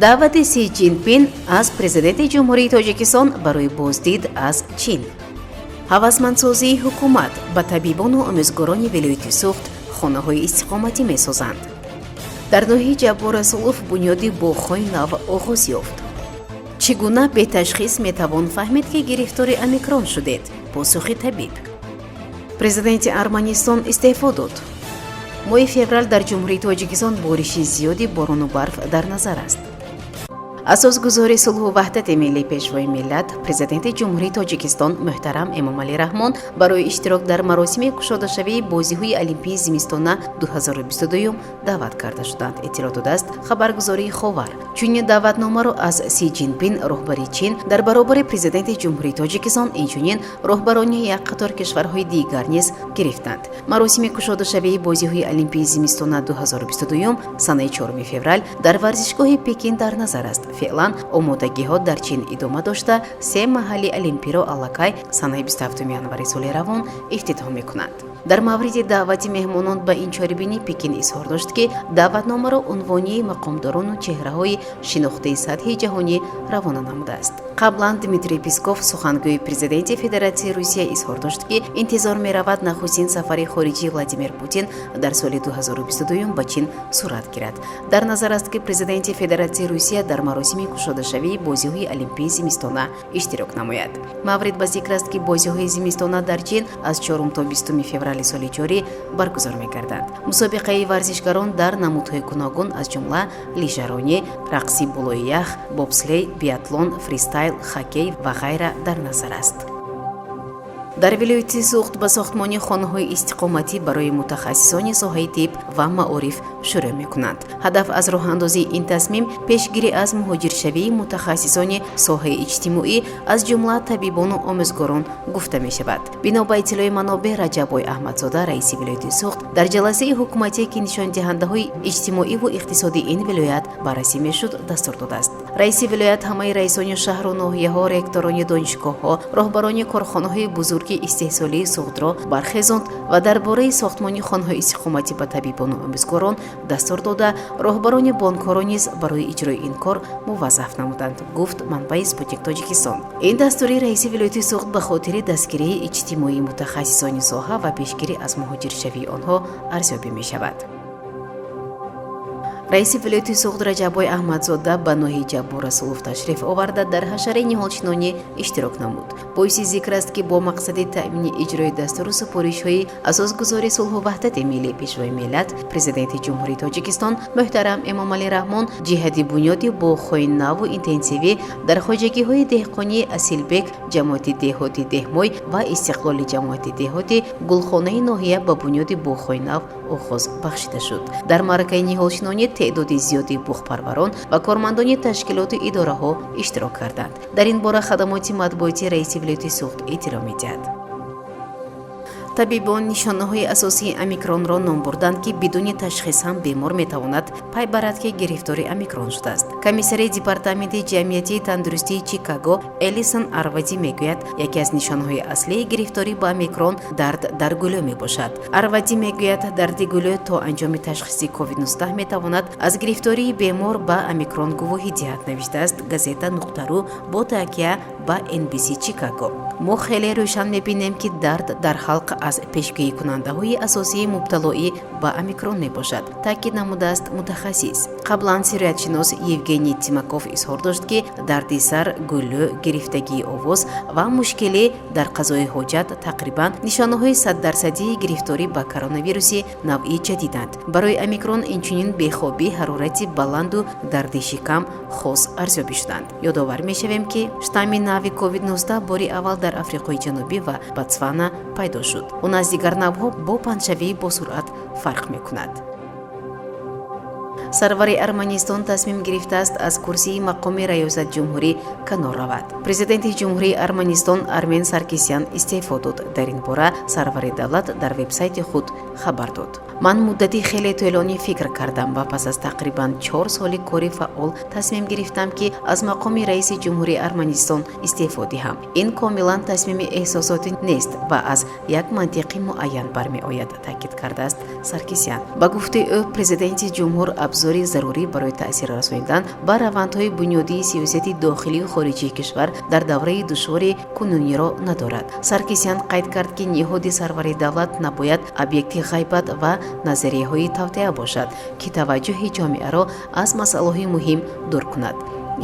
Даъвати Си Ҷинпин аз Президенти Ҷумҳурии Тоҷикистон барои боздид аз Чин. Ҳавасмандсозии ҳукумат ба табибону омӯзгорони вилояти Суғд хонаҳои истиқоматӣ месозанд. Дар ноҳияи Ҷаббор Расулов бунёди боғҳои нав оғоз ёфт. Чӣ гуна беташхис метавон фаҳмид, ки гирифтори омикрон шудед? Посухи табиб. Президенти Арманистон истеъфо дод. Моҳи феврал дар Ҷумҳурии Тоҷикистон бориши зиёди борону барф дар назар аст. Асосгузори сулҳу ваҳдати миллӣ, Пешвои миллат, Президенти Ҷумҳурии Тоҷикистон муҳтарам Эмомалӣ Раҳмон барои иштирок дар маросими кушодашавии Бозиҳои Олимпии зимистона 2022 даъват карда шуданд, иттилоъ додааст хабаргузории Ховар. Чунин даъватномаро аз Си Ҷинпин, роҳбари Чин, дар баробари Президенти Ҷумҳурии Тоҷикистон инчунин роҳбарони як қатор кишварҳои дигар низ гирифтанд. Маросими кушодашавии Бозиҳои Олимпии зимистона 2022 санаи 4 феврал дар варзишгоҳи Пекин дар назар аст. Феълан омодагиҳо дар Чин идома дошта, се маҳалли олимпиро аллакай санаи 27 январи соли равон ифтитоҳ мекунанд. Дар мавриди даъвати меҳмонон ба ин чорабинӣ Пекин изҳор дошт, ки даъватномаро унвонии мақомдорону чеҳраҳои шинохтаи сатҳи ҷаҳонӣ равона намудааст. Қаблан Дмитрий Песков, сухангӯи Президенти Федератсияи Русия, изҳор дошт, ки интизор меравад нахустин сафари хориҷии Владимир Путин дар соли 2022 ба Чин сурат гирад. Дар назар аст, ки Президенти Федератсияи Русия дар маросими кушодашавии Бозиҳои Олимпии зимистона иштирок намояд. Маврид ба зикр аст, ки бозиҳои зимистона дар Чин аз 4 то 20 феврали соли ҷорӣ баргузор мегарданд. Мусобиқаи варзишгарон дар намудҳои гуногун, аз ҷумла лижаронӣ, рақси болои ях, бобслей, биатлон, фристайл, хоккей ва ғайра дар назар аст. Дар вилояти Суғд ба сохтмони хонаҳои истиқоматӣ барои мутахассисони соҳаи тиб ва маориф шурӯъ мекунанд. Ҳадаф аз роҳандозии ин тасмим пешгирӣ аз муҳоҷиршавии мутахассисони соҳаи иҷтимоӣ, аз ҷумла табибону омӯзгорон, гуфта мешавад. Бино ба иттилои манобеъ, Раҷаббой Аҳмадзода, раиси вилояти Суғд, дар ҷаласаи ҳукуматие, ки нишондиҳандаҳои иҷтимоиву иқтисодии ин вилоят баррасӣ мешуд, дастур додааст. Раиси вилоят ҳамаи раисони шаҳру ноҳияҳо, ректорони донишгоҳҳо, роҳбарони корхонаҳои бузурги истеҳсолии Суғдро бархезонд ва дар бораи сохтмони хонаҳои истиқоматӣ ба табибону омӯзгорон дастур дода, роҳбарони бонкҳоро низ барои иҷрои ин кор муваззаф намуданд, гуфт манбаи Спутник Тоҷикистон. Ин дастури раиси вилояти Суғд ба хотири дастгирии иҷтимоии мутахассисони соҳа ва пешгирӣ аз муҳоҷиршавии онҳо арзёбӣ мешавад. Раиси вилояти Суғд Раҷаббой Аҳмадзода ба ноҳияи Ҷаббор Расулов ташриф оварда, дар ҳашари ниҳолшинонӣ иштирок намуд. Боиси зикр аст, ки бо мақсади таъмини иҷрои дастуру супоришҳои Асосгузори сулҳу ваҳдати миллӣ, Пешвои миллат, Президенти Ҷумҳурии Тоҷикистон муҳтарам Эмомалӣ Раҳмон ҷиҳати бунёди боғҳои наву интенсивӣ дар хоҷагиҳои деҳқонии Асилбек, ҷамоати деҳоти Деҳмой, ва Истиқлоли, ҷамоати деҳоти Гулхонаи ноҳия, ба бунёди боғҳои нав оғоз бахшида шуд. Дар маъракаи ниҳолшинонӣ теъдоди зиёди боғпарварон ва кормандони ташкилоту идораҳо иштирок карданд. Дар ин бора хадамоти матбуоти раиси вилояти Суғд иттилоъ медиҳад. Табибон нишонаҳои асосии омикронро ном бурданд, ки бидуни ташхис ҳам бемор метавонад пай барад, ки гирифтори омикрон шудааст. Комиссари департаменти ҷамъиятии тандурустии Чикаго Элисон Арвади мегӯяд, яке аз нишонаҳои аслии гирифторӣ ба омикрон дард дар гулӯ мебошад. Арвади мегӯяд, дарди гулӯ то анҷоми ташхиси COVID-19 метавонад аз гирифтории бемор ба омикрон гувоҳӣ диҳад, навиштааст Газета.ру бо такя ба NBC Чикаго. Мо хеле рӯшан мебинем, ки дард дар ҳалқ аз пешгӯикунандаҳои асосии мубталоӣ ба омикрон мебошад, таъкид намудааст мутахассис. Қаблан сироятшинос Евгений Тимаков изҳор дошт, ки дарди сар, гулӯ, гирифтагии овоз ва мушкилӣ дар қазои ҳоҷат тақрибан нишонаҳои саддарсадии гирифторӣ ба коронавируси навъи ҷадиданд. Барои омикрон инчунин бехобӣ, ҳарорати баланду дарди шикам хос арзёбӣ шуданд. Ёдовар мешавем, ки штамми нави COVID-19 бори аввал дар Африқои Ҷанубӣ ва Ботсвана пайдо шуд. Он аз дигар навъҳо бо паҳншавии босуръат фарқ мекунад. Сарвари Арманистон тасмим гирифтааст аз курсии мақоми раёсатҷумҳурӣ канор равад. Президенти Ҷумҳурии Арманистон Армен Саркисян истеъфо дод. Дар ин бора сарвари давлат дар вебсайти худ хабар дод. Ман муддати хеле тӯлонӣ фикр кардам ва пас аз тақрибан 4 соли кори фаъол тасмим гирифтам, ки аз мақоми раиси Ҷумҳурии Арманистон истеъфо диҳам. Ин комилан тасмими эҳсосотӣ нест ва аз як мантиқи муайян бармеояд, таъкид кардааст Саркисян. Ба гуфтаи ӯ, президенти ҷумҳур Абзори зарурӣ барои таъсир расонидан ба равандҳои бунёдии сиёсати дохилию хориҷии кишвар дар давраи душвори кунуниро надорад. Саркисян қайд кард, ки ниҳоди сарвари давлат набояд объекти ғайбат ва назарияҳои тавтиа бошад, ки таваҷҷӯҳи ҷомеаро аз масъалаҳои муҳим дур кунад.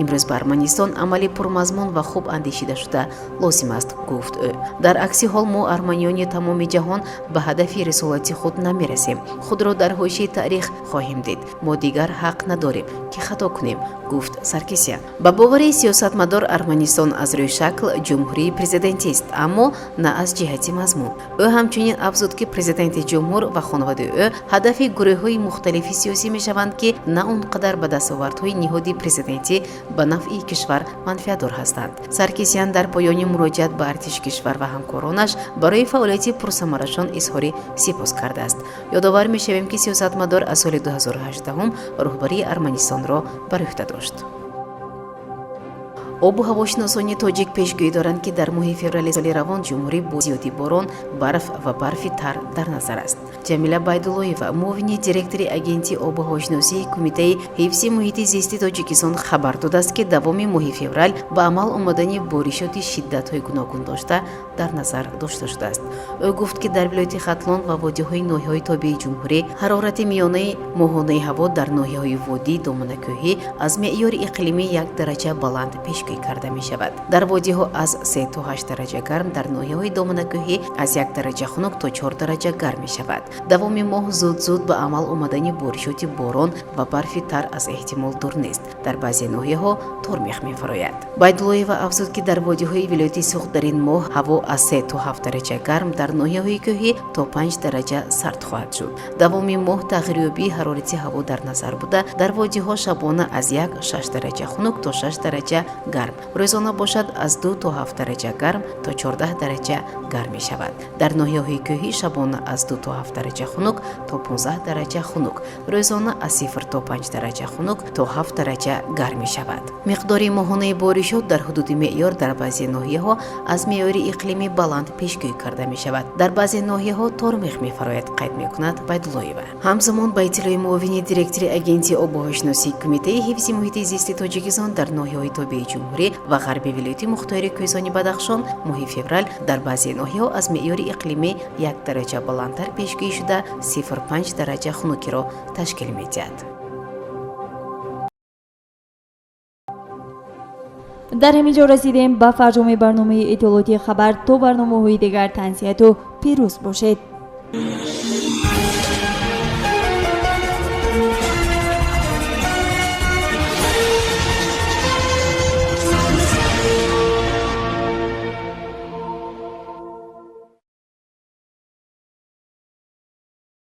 Имрӯз ба Арманистон амали пурмазмун ва хуб андешидашуда лозим аст, гуфт ӯ. Дар акси ҳол мо, арманиёни тамоми ҷаҳон, ба ҳадафи рисолати худ намерасем, худро дар ҳошияи таърих хоҳем дид. Мо дигар ҳақ надорем, ки хато кунем, гуфт Саркисян. Ба бовари сиёсатмадор, Арманистон аз рӯи шакл ҷумҳурии президентист, аммо на аз ҷиҳати мазмун. Ӯ ҳамчунин афзуд, ки президенти ҷумҳур ва хонаводаи ӯ ҳадафи гурӯҳҳои мухталифи сиёсӣ мешаванд, ки на он қадар ба дастовардҳои ниҳоди президентӣ ба нафъи кишвар манфиатдор ҳастанд. Саркисян дар поёни муроҷиат ба артиши кишвар ва ҳамкоронаш барои фаъолияти пурсамарашон изҳори сипос кардааст. Ёдовар мешавем, ки сиёсатмадор аз соли 2018 роҳбарии Арманистонро бар ӯҳда дошт. Обу ҳавошиносони тоҷик пешгӯӣ доранд, ки дар моҳи феврали соли равон ҷумҳурӣ бо зиёди борон, барф ва барфи тар дар назар аст. Ҷамила Байдуллоева, муовини директори Агентии обу ҳавошиносии Кумитаи ҳифзи муҳити зисти Тоҷикистон, хабар додааст, ки давоми моҳи феврал ба амал омадани боришоти шиддатҳои гуногун дошта дар назар дошта шудааст. Ӯ гуфт, ки дар вилояти Хатлон ва водиҳои ноҳияҳои тобеи ҷумҳурӣ ҳарорати миёнаи моҳонаи ҳаво дар ноҳияҳои водӣ, доманакӯҳӣ аз меъёри иқлимӣ 1 дараҷа баланд пешгӯӣ карда мешавад. Дар водиҳо аз 3 то 8 дараҷа гарм, дар ноҳияҳои доманакӯҳӣ аз 1 дараҷа хунук то 4 дараҷа гарм мешавад. Давоми моҳ зуд-зуд ба амал омадани боришоти борон ва барфи тар аз эҳтимол дур нест. Дар баъзе ноҳияҳо тормех мефарояд. Байдуллоева афзуд, ки дар водиҳои вилояти Суғд дар ин моҳ ҳаво аз 3 то 7 дараҷа гарм, дар ноҳияҳои кӯҳӣ то 5 дараҷа сард хоҳад шуд. Давоми моҳ тағйирёбии ҳарорати ҳаво дар назар буда, дар водиҳо шабона аз 1-6 дараҷа хунук то 6 дараҷа гарм, рӯзона бошад аз 2 то 7 дараҷа гарм то 14 дараҷа гарм мешавад. Дар ноҳияҳои кӯҳӣ шабона аз 2 то 7 дараҷа хунук то 15 дараҷа хунук, рӯзона аз 0 то 5 дараҷа хунук то 7 дараҷа гарм мешавад. Миқдори моҳонаи боришот дар ҳудуди меъёр, дар баъзе ноҳияҳо аз меъёри иқлимӣ баланд пешгӯӣ карда мешавад. Дар баъзе ноҳияҳо тормех мефарояд, қайд мекунад Байдуллоева. Ҳамзамон, ба иттилои муовини директори Агентии обуҳавошиносии Кумитаи ҳифзи муҳити зисти Тоҷикистон, дар ноҳияҳои тобеи ҷумҳурӣ ва ғарби вилояти мухтори Кӯҳистони Бадахшон моҳи феврал дар баъзе ноҳияҳо аз меъёри иқлимӣ 1 дараҷа баландтар пешгӯӣ шуда, 0,5 дараҷа хунукиро ташкил медиҳад. Дар ҳамин ҷо расидем ба фарҷоми барномаи иттилоотии хабар. То барномаҳои дигар тансиҳату пирӯз бошед.